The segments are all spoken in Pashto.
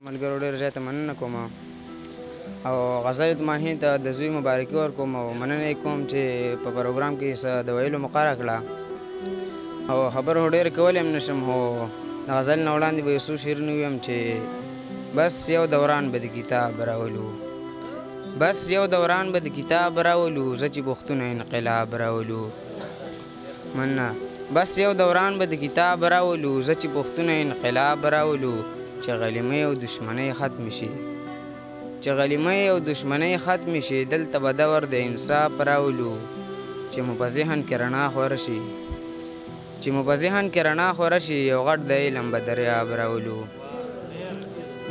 ملګرو ډېر زیاته مننه کوم او غزل ماهین ته د زوی مبارکي ورکوم او مننه یې کوم چې په پروګرام کې څه د ویلو موقع راکړه او خبرو ډېر کولی هم نه شم، خو د غزل نه وړاندې به یو څو شعرونه ووایم چې بس یو دوران به د کتاب راولو، بس یو دوران به د کتاب راولو، زه چې پښتون انقلاب راولو. مننه. بس یو دوران به د کتاب راولو، زه چې پښتون انقلاب راولو، چې غلیمۍ او دښمنۍ ختمې شي، چې غلیمۍ او دښمنۍ ختمې شي، دلته به دور د انصاف راولو، چې مو په ذهن کې رڼا خوره شي، چې مو په ذهن کې رڼا خوره شي، یو غټ د علم به دریاب راولو.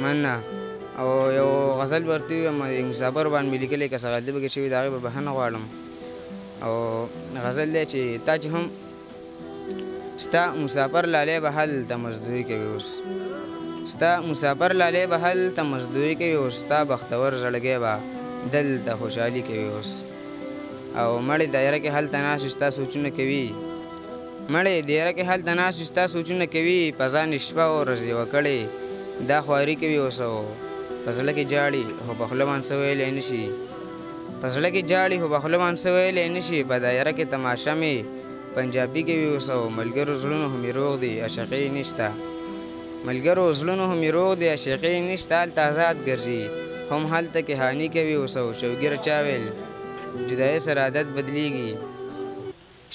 مننه. او یو غزل ورته ووایم، مسافر باندې مې لیکلی، که څه غلطي پکې شوې د هغې به بښنه غواړم. او غزل دی چې تا چې هم ستا مسافر لالی به هلته مزدوري کوي، اوس ستا مسافر لالی به هلته مزدوري کوي، اوس ستا بختور زړګی به دلته خوشحالي کوي اوس. او مړې دایره کې هلته ناست ستا سوچونه کوي، مړې دایره کې هلته ناست ستا سوچونه کوي، په ځان یې شپه او ورځ یوه کړې دا خواري کوي اوس. او په زړه کې ژاړي خو په خوله باندې څه ویلی نه شي، په زړه کې ژاړي خو په خوله باندې څه ویلی نه شي، په دایره کې تماشه مې پنجابي کوي اوس. او ملګرو زړونو خو مې روغ دي عاشقۍ نشته، ملګرو زړونو خو مې روغ دي عاشقۍ نشته، هلته ازاد ګرځي هم هلته کې هاني کوي اوس. او شوګیره چا ویل جدایۍ سره عادت بدلیږي،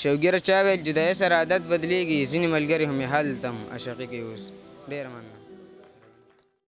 شوګیره چا ویل جدایۍ سره عادت بدلیږي، ځینې ملګري خو مې هلته هم عاشقي کوي اوس. ډېره مننه.